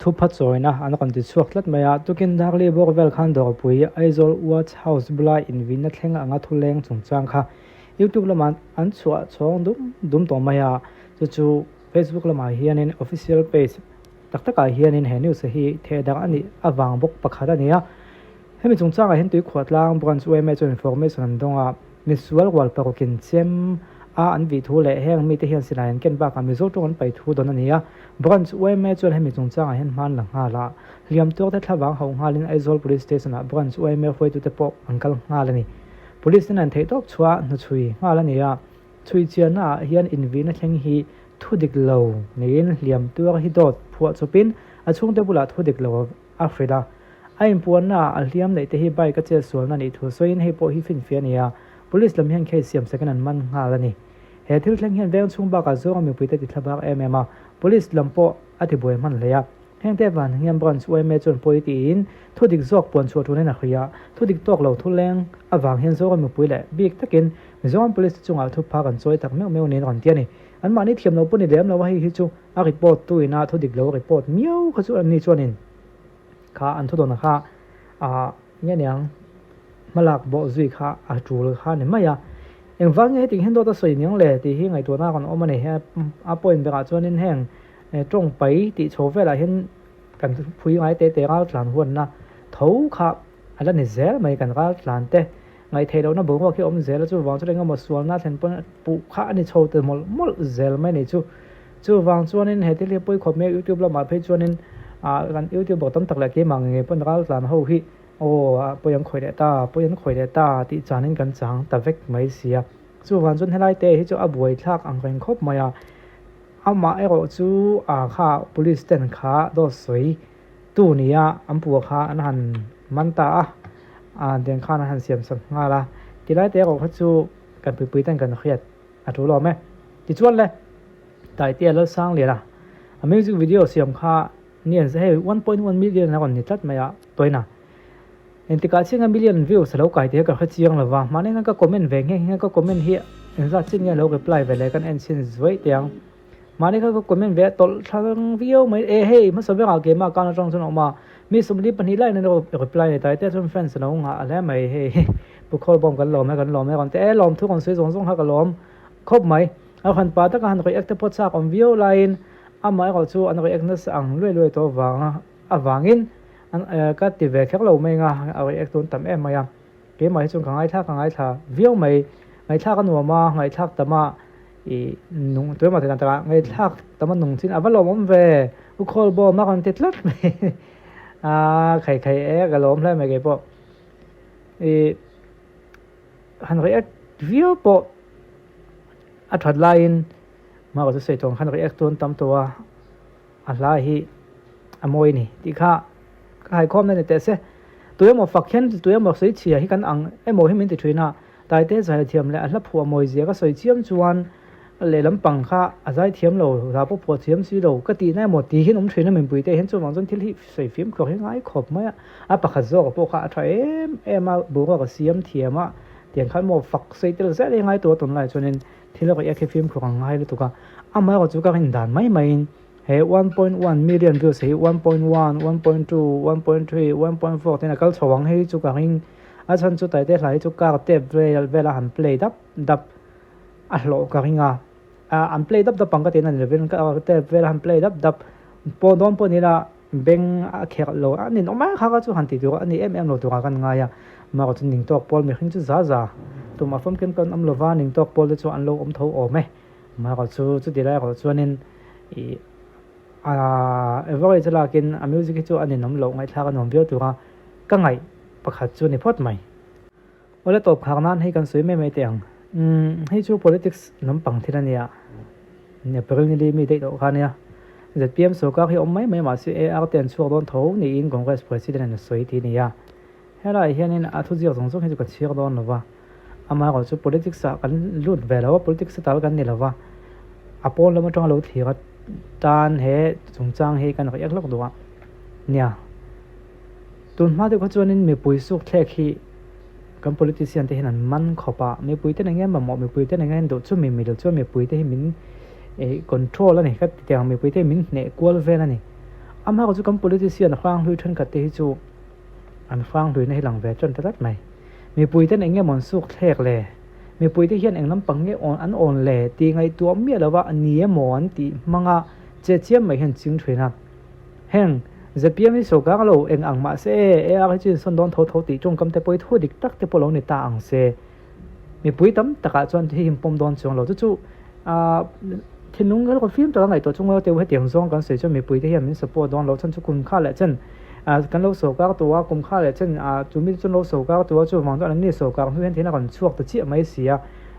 Thupha chawina an rawn ti chhuak tlat mai a, tukin Darli bawk vel khan Dawrpui, Aizawl Watch House bula invinna thleng anga thuleng chungchang kha YouTube lamah an chhuah chhawng dum dum tawh mai a, chu chu Facebook lamah hianin official page tak takah hianin he news hi thehdarh a nih avang bawk pakhat a ni a. Hemi chungchangah hian Tuikhuahtlang Branch yma chuan information an dawng a, misual rual parukin chem a an vih thu leh heng mite hian silai an ken bakah Mizo tawng an pai thu dawn a ni a. Branch yma chuan hemi chungchangah hian hman la nghal a, hliam tuar te thlavang hauh nghalin Aizawl Police Station ah Branch yma hruaitute pawh an kal nghal a ni. Police ten an theihtawp chhuah hnuchhui nghal a ni a, chhui chianna ah hian invihna thleng hi thu dik lo niin hliam tuar hi dawt phuah chawpin a chhungte bulah thu dik lo a hrilh a. A inpuanna ah a hliam neih te hi bike a chet sualna nih thu sawiin hei pawh hi finfiah a ni a, Police lam hian case siam sakin an man nghal a ni. He thil thleng hian veng chhung bakah zawnga mipuite ti thla bak em em a, Police lam pawh a ti buai hman hle a. Heng te van hian Branch yma chuan pawi tiin thu dik zawk puan chhuah tunin a hria a, thu dik tawk lo thu leng avang hian zawnga mipui leh bik takin Mizoram Police te chungah thu phak an chawi tak meuh meuh niin a rawn ti a ni. Anmahni thiam lo pawh ni lem lo a, hei hi chu a report tu ina thu dik lo report miau kha chu anni chuanin kha an thudawn kha ah nge niang hmalak bawh zui kha a tul kha ni mai a, engvang nge heti hian dawt a sawi niang le tih hi ngaihtuahna kan awm a ni. A point berah chuanin heng tawng pai tih chho velah hian kan phui ngai te te raltlan huanna tho kha a la ni zel mai kan raltlan te. Ngaihtheih lohna boruak hi a awm zel a, chuvang chuan engemaw sualna thlen pawn puh kha a ni chho ta mawlh mawlh zel mai a ni chu. Chuvang chuanin he thil hi pawi khawp mai a, YouTube lamah phei chuanin ah kan YouTuber tam tak leh keimah ngei ngei pawn raltlan ho hi aw pawi an khawih leh ta, pawi an khawih leh ta tih chanin kan chang ta vek mai si a. Chuvang chuan helai te hi chu a buaithlak ang reng khawp mai a, amah erawh chu ah kha police ten kha dawt sawi Tu nia an pua kha an han man ta a, a den khan an han siam sak nghal a, tilai te erawh kha chu kan puipui ten kan hriat a tul awm e. Tichuan le, Taitea Lalsangliana a music video siam kha nian hei 1.1 million a rawn ni tlat mai a, tawina engtikah chiang a million views a lo kai tih hi ka hre chiang lo va, mahni khan ka comment ve nghe nghe ka comment hi engzat chin nge a lo reply ve le kan en chhin zuai teh ang. Mahni kha ka comment ve a tawlh thlang viau mai e hei hmasa berah keimah account atang chuan a awm a mi 42 lai in reply nei ta te chuan fans a lo nghah hle mai hei pu khawlbawm kan lawm e kan lawm e rawn ti e lawm thu rawn sawi zawng zawng kha ka lawm khawp mai a han pa taka han react te pawh chak awm viau laiin amah erawh chu an react nasa ang luai luai tawh avanga avangin an ka ti ve kher lo mai anga a react tun tam em mai a keimah hi chuan ka ngaithla ka ngaithla viau mai ngaihthlak a nuam a ngaihthlak tam a I nung tui emaw tiang takah ngaihthlak tam a nung chin a va lawmawm ve u khawl bawm a rawn ti tlat mai a khai khai e ka lawm hle mai kei pawh i han react viau pawh a that laiin mah ka chu sawi tawng khan react tu an tam tawh a a hla hi a mawi a ni tih kha ka haikhawm na ni teh se tui emaw fak hian tui emaw sawi chhia hi kan ang emaw hi min ti thin a Taite zaithiam leh a hla phuah mawi zia ka sawi chiam chuan lehlam pang kha a zaithiam lo, hla pawh phuah thiam si lo ka tihna emaw tih hian awm thin a minpui te hian chuvang chuan thil hi sawi fim khawk hi ngai khawp mai a, a pakhat zawk pawh kha a tha em em a, boruak a siam thiam a, tiang khan maw fak sawi tel zel hi ngai tur a tunlai chuanin thil erawh i a khi fim khawk ang ngai lutuk a, amaherawh chu ka rin dan mai maiin he 1.1 million views hi 1.1, 1.2, 1.3, 1.4 te in a kal chho ang hei chu ka ring. A chhan chu Taite hla hi chu car tape vel vela han play dap dap a hlawh ka ring a, an play dap dap ang ka tihna a ni lovin car tape vela han play dap dap pawh dawn pawh ni ila beng a kherh lo a nin awm a kha kha chu han tih tur a ni em em lo turah kan ngai a, amaherawh chu ning tawk pawl mihring chu za za tumah famkim kan awm lova ning tawk pawl te chu an lo awm tho awm e, amaherawh chu chuti lai erawh chuanin ih average lakin a music hi chu a ninawm loh ngaihthlak a nuam viau tura ka ngaih pakhat chu ni phawt mai. Awle tawp khak nan hei kan sawi mai mai teh ang. Umm hei chu politics lampang thil a nia. April ni li mi daih loh kha a nia. ZPM sorkar hi awm mai mai mahse AR te an chhuak dawn tho niin Congress President in a sawi tih a ni a. Helaiah hianin a thuziak zawng zawng hi chu ka chhiar dawn lo va. Amaherawhchu chu politics ah kan lut ve lo a, politics a tal kan ni lo va. A pawn lam atanga lo thlir a tan he chungchang hi kan react lawk duh a. Nia. Tun hma deuh kha chuanin mipui suk thlek hi kan politician te hian an man khawp a, mipui ten enge mamawh, mipui ten enge an duh chu mi milo chuan mipui te hi min control a ni ka ti teh ang, mipui te hi min hneh kual vel a ni. Amaherawhchu chu kan politician hranghlui thenkhat te hi chu an hranghlui na hi lang ve tan ta tlat mai. Mipui ten eng nge maw an suk thlek le? Mipui te hian eng lampang nge awn an awn le tih ngaihtuah miah lova a ni emaw an tih hmanga che chiam mai hian ching thin a. Heng, ZPM hi sawrkar lo eng ang mah se e, AR hi chu insawn dawn tho tho tih tawngkam te pawh hi thu dik tak te pawh lo ni ta ang se. Mipui tam takah chuan hei hi pawm dawn chuang lo. Chu chu aah thinlung rilru fim taka ngaihtuah chung lo teu hetiang zawng kan sawi chuan mipui te hian min support dawn lo chhan chu kum kha leh chen aah kan lo sawrkar tawh a, kum kha leh chen aah chu mi chuan lo sawrkar tawh a, chuvang chuan an ni sawrkar hnu hian thil a rawn chhuak ta chiah mai si a.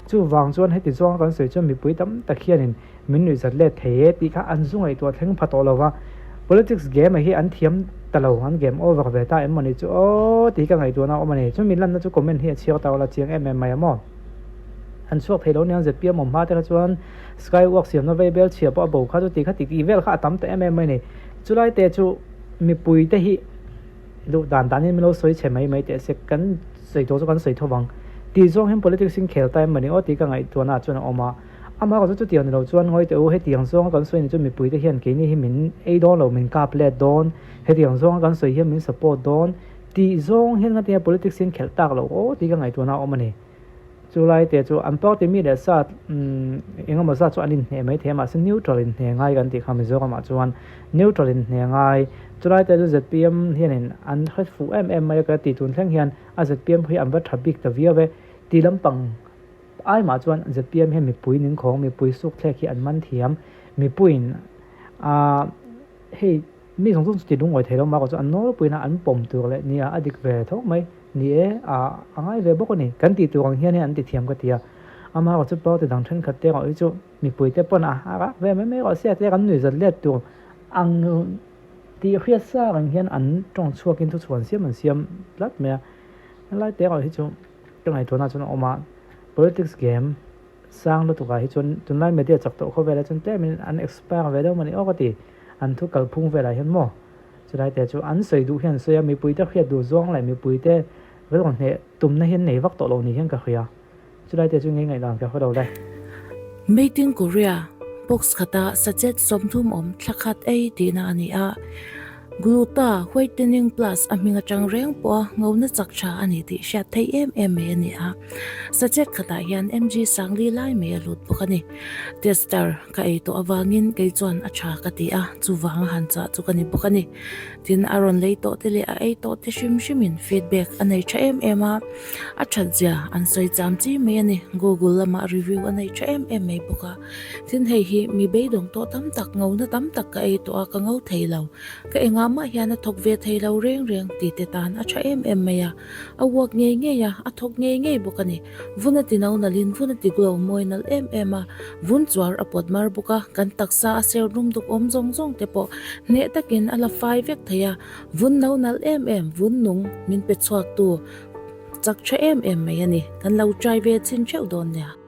Chuvang chuan heti zawng kan sawi chuan mipui tam tak hianin Min nuihzat let thei e tih kha an zu ngaihtuah thleng pha tawh lo va, politics game hi an thiam ta lo, an game over ve ta em mawni chu aw tih ka ngaihtuahna a awm a ni. Chumi lanna chu comment hi a chhiar ta ula chiang em em mai a maw? An chhuak thei lo nia ZPM awm hma te kha chuan skywalk siamna vei bel chhia pawh a bo kha chu tih kha tih tih vel kha a tam ta em em mai a ni. Chulai te chu mipui te hi duh dan danin min lo sawi chhe mai mai teh se kan sawi tawh chu kan sawi tho vang tih zawng hian politics in khel ta em mawni aw tih ka ngaihtuahna ah chuan a awm a. Amah ka chu chutiang ni lo chuan ngawi teh u, hetiang zawnga kan sawi ni chu mipuite hian keini hi min ei dawn lo, min kap let dawn, hetiang zawnga kan sawi hian min support dawn tih zawng hian ngatinge politics hian khelh tak loh aw tih ka ngaihtuahna a awm a ni. Chu lai te chu an party mi leh sa eng emaw zat chu an inhneh mai thei a, mahse neutral inhneh ngai kan tih kha Mizoramah chuan neutral inhneh ngai. Chu lai te chu zpm hianin an hre fuh em em mai a ka ti tun thleng hian a zpm hi an va tha bik ta viau e tih lampang Ai mah chuan zpm hian mipui ning khawng, mipui suk thlek hi an man thiam. Mipuiin aah hei mi zawng zawng chu ti lungawi thei lo mah erawh chu an nawlpuiin a an pawm tur leh nia a dik ve tho mai ni e aah a ngai ve bawk a ni kan tih tur ang hian an ti thiam ka ti a. Amaherawh chu party dang thenkhat te erawh hi chu mipui te pawn a a rak ve mai mai erawh sia te kan nuihzat let tur ang tih hriat sa reng hian an tawng chhuakin thuchhuan siam an siam tlat mai a. Helai te erawh hi chu. Ka ngaihtuahna chuan a awm a, politics game sang lutukah hi chuan tunlai media chak tawh khawvelah chuan tlemin an expire ve deuh mawni aw ka ti, an thu kalphung velah hian maw chulai te chu an sawi duh hian an sawi a, mipuite hriat duh zawng leh mipuite rilru hneh tumna hi an nei vak tawh lo ni hian ka hria, chulai te chu ngei ngaihdan ka hre lo le. Made in Korea box khata sachet 30 awm thla khat ei tihna a ni a. Gluta Whitening Plus a hming atang reng pawha ngona chak tha a ni tih hriat theih em em mai a ni a. Sachet khatah hian mg sangli lai mai a lut bawk a ni. Tester ka ei tawh avangin kei chuan a tha ka ti a, chuvanga han chah chu ka ni bawk a ni. Tin, a rawn lei tawh te leh a ei tawh te hrim hrimin feedback a nei tha em em a, a that zia an sawi cham chi mai a ni. Google lamah review a nei tha em em mai bawk a. Tin, hei hi mi beidawng tawh tam tak, ngona tam tak ka ei tawh a, ka ngo thei lo. Ka engah mah hian a thawk ve thei lo reng reng tih te tan a tha em em mai a. A uak ngei ngei a, a thawk ngei ngei bawk a ni. Vun a ti no nalhin vun a ti glow mawi nalh em em a, vun chuar a pawt mar bawk a, kan taksa a ser dum duk awm zawng zawng te pawh hneh takin a la fai vek thei a. Vun no nalh em em, vun nung min pe chhuak tu chak tha em em mai a ni. Kan lo try ve chhin theuh dawn nia.